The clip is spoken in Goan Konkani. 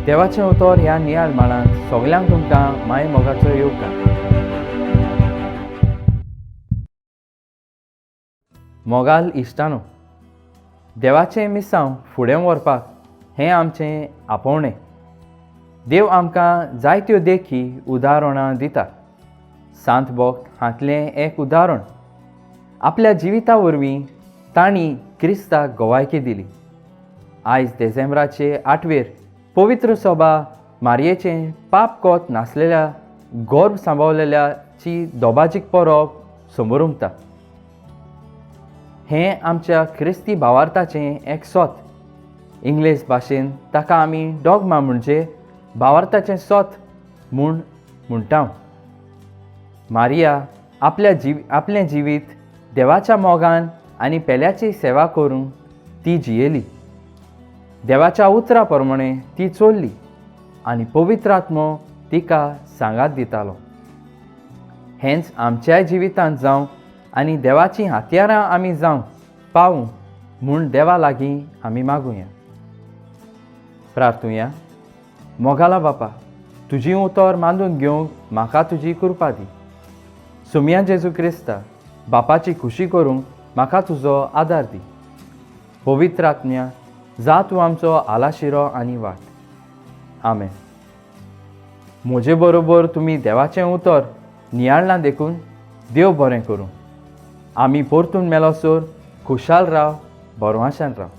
देवाचें उतर ह्या नियाळ माळांत सगल्यांक तुमकां माय मोगाचो येवकार. मोगाल इश्टानो, देवाचें मिसांव फुडें व्हरपाक हें आमचें आपोवणें. देव आमकां जायत्यो देखी उदाहरणां दिता. सांत बोक हांतलें एक उदाहरण. आपल्या जिविता वरवीं तांणी क्रिस्ताक गवायकी दिली. आयज देझेंब्राचे 8वेर पवित्र सभा मारयेचें पाप कोत नासलेल्या गर्भ सांबावलेल्याची दोबाजीक परब समोर. हें आमच्या क्रिस्ती भावार्थाचें एक सोत. इंग्लीश भाशेन ताका आमी डॉगमा, म्हणजे भावार्थाचें सोत म्हूण म्हणटा. मारिया आपल्या जीव आपलें जिवीत देवाच्या मोगान आनी पेल्याची सेवा करून ती जियेली. देवाच्या उतरा प्रमाणे ती चोरली आनी पवित्र आत्मो तिका सांगात दितालो. हेंच आमच्याय जिवितांत जावं आनी देवाचीं हत्यारां आमी जावं पावूं म्हूण देवा लागीं आमी मागुया, प्रार्थुया. मोगाला बापा, तुजी उतर मांदून घेवंक म्हाका तुजी कृपा दी. सुमया जेजू क्रिस्ता, बापाची खुशी करूंक म्हाका तुजो आदार दी. पवित्र आत्म्या, जा तूं आमचो आलाशिरो आनी वाट. आमेन. म्हजे बरोबर तुमी देवाचें उतर नियाळ्ळां देखून देव बरें करूं. आमी परतून मेलोसर खुशाल राव, बरवाशान राव.